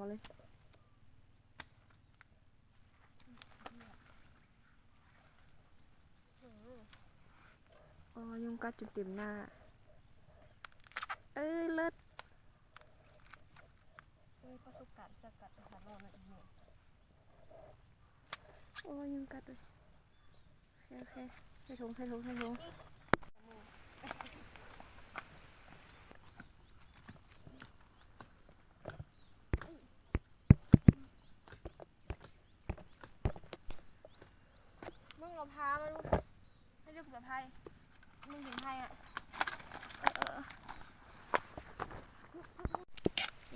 ເລີຍ. ໂອ້ ຍຸງກັດຈົນເຕັມໜ້າ. ເອີ ເລີດ. ເອີ ປະສົບການຈັບກັດ ໂອ້ ຍຸງກັດເວີຍ. ໂອເຄ ໂອເຄ ໃສ່ຖົງ ໃສ່ຖົງ ໃສ່ຖົງ. ມຶງເອົາພາມາດູ ໃຫ້ເລືອກເສືອໄພ ມຶງເຫັນໄພອະ. ເອີ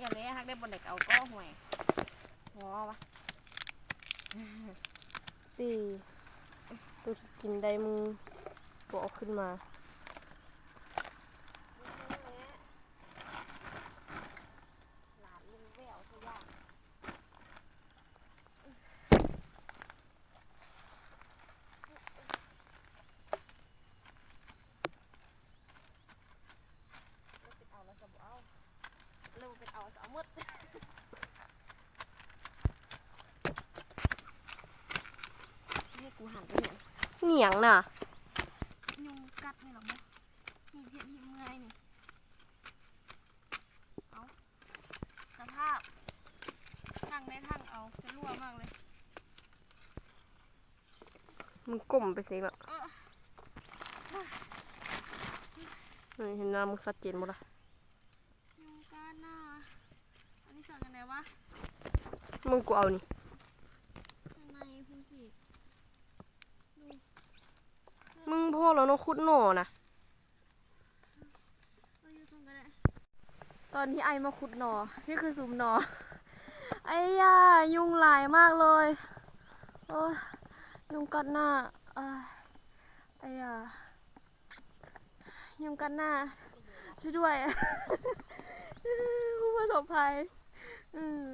ເອີ ຢ່າແລະ ຮັກໄດ້ບ່ອນໃດກໍເອົາກໍ ຫ່ວຍ ງໍວະ. ເປ້ ໂຕທີ່ກິນໄດ້ມຶງບໍ່ເອົາຂຶ້ນມາ. ຫຼານລຸງແວ່ວ ເຮັດຫຍັງ? ເອົາແລ້ວກໍບໍ່ເອົາ ເອົາແລ້ວບໍ່ເອົາ ເອົາໝົດ. ນີ້ກູຫັນໄປຫຍັງ? ຫຍັງນະ? ຍຸງກັດນີ້ລະບໍ່? ຮີບເຮັດຮີບເມື່ອຍນີ້. ເອົາ ສະພາບ ທັງໄດ້ທັງເອົາ ຈະຮົ່ວມາກເລີຍ. ມຶງກົ້ມໄປເສຍເນາະ. ເອີ ເອີ ເຫັນໜ້າມຶງຊັດເຈນບໍ່ລະ? ຍຸງກັດນະ. ອັນນີ້ສອນຈັ່ງໃດວະ? ມຶງກູເອົານີ້. ມຶງພໍແລ້ວເນາະ ຂຸດໜໍ່ນະ. ຕອນນີ້ອ້າຍມາຂຸດໜໍ່ ນີ້ຄືຊຸມໜໍ່. ໄອ້ຢາ ຍຸງຫຼາຍມາກເລີຍ. ໂອ້ຍ ຍຸງກັດໜ້າ. ອາ ໄອ້ຢາ ຍຸງກັດໜ້າ ຊ່ວຍດ້ວຍ ຜູ້ປະສົບໄພ. ອືມ.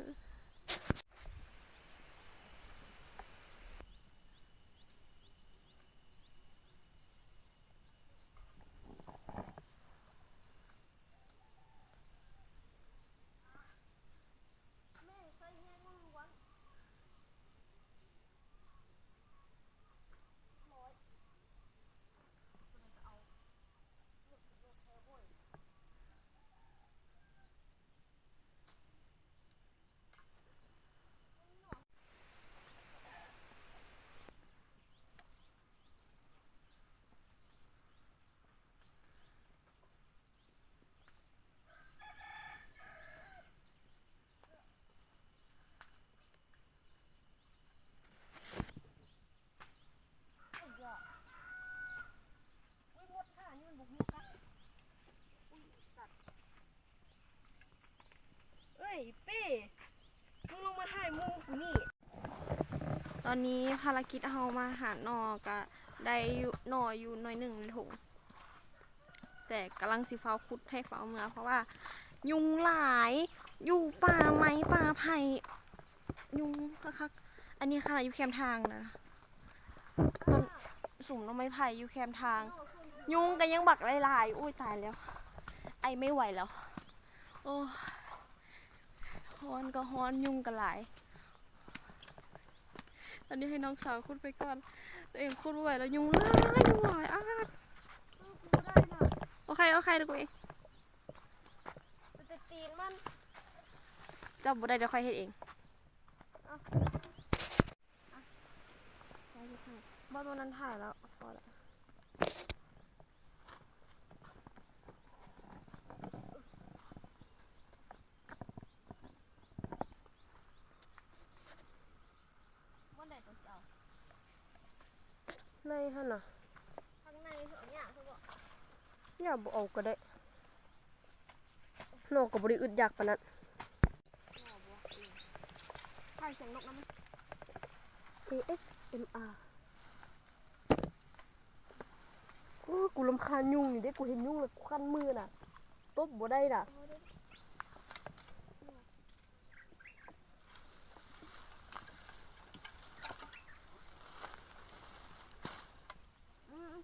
ເອີຍ ເປ້ ມຶງລົງມາຖ່າຍໝູ່ກູນີ້. ຕອນນີ້ພາລະກິດເຮົາມາຫາໜໍ່ກະໄດ້ຢູ່ ໜໍ່ຢູ່ໜ້ອຍໜຶ່ງໃນຖົງ ແຕ່ກຳລັງຊິຟ້າວຂຸດໃຫ້ຟ້າວເມືອ ເພາະວ່າຍຸງຫຼາຍ ຢູ່ປ່າໄມ້ປ່າໄຜ່ ຍຸງຄັກໆ. ອັນນີ້ຂະໜາດຢູ່ແຄມທາງນະ ຕົ້ນ ສຸມໜໍ່ໄມ້ໄຜ່ຢູ່ແຄມທາງ ຍຸງກໍຍັງບັກຫຼາຍໆ. ໂອ້ຍ ຕາຍແລ້ວ ໄອໄມ່ໄຫວແລ້ວ. ໂອ້ຍ ຮ້ອນກໍຮ້ອນ ຍຸງກໍຫຼາຍ. ຕອນນີ້ໃຫ້ນ້ອງສາວຂຸດໄປກ່ອນ ຕົວເອງຂຸດບໍ່ໄຫວແລ້ວ ຍຸງຫຼາຍ ຍຸງຫຼາຍ. ອາ ໂອເຄ ໂອເຄ ດຽວກູເອງ ແຕ່ຕີນມັນ ຈັບບໍ່ໄດ້ ດຽວຂ້ອຍເຮັດເອງ. ບໍ່ ຕົວນັ້ນຖ່າຍແລ້ວ ພໍແລ້ວ. ບ່ອນໃດຕົວເຈົ້າ? ໃນຫັ້ນນະ ທາງໃນເຂົາເອົາຫຍ້າຊະບໍ? ຫຍ້າບໍ່ເອົາກໍໄດ້ ໜໍ່ກໍບໍ່ໄດ້ອຶດຢາກປານນັ້ນ. ຖ່າຍສຽງນົກນຳ ເອເອສເອັມອາ. ໂອ້ ກູລຳຄານຍຸງນີ້ເດ້ ກູເຫັນຍຸງແລ້ວກູຄັນມືນະ ຕົບບໍ່ໄດ້ນະ. ອືມ.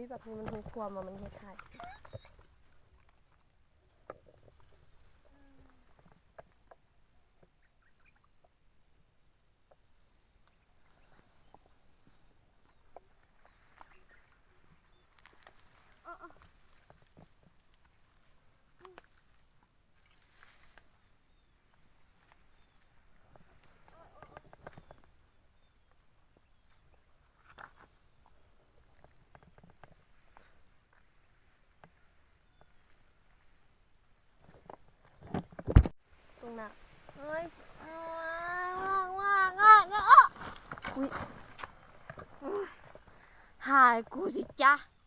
ນີ້ ບັກນີ້ມັນຮູ້ຄວາມວ່າມັນເຮັດໃຫ້. ຕົງໜ້າ ເອີຍ ຫາກູຊິຈ້າ.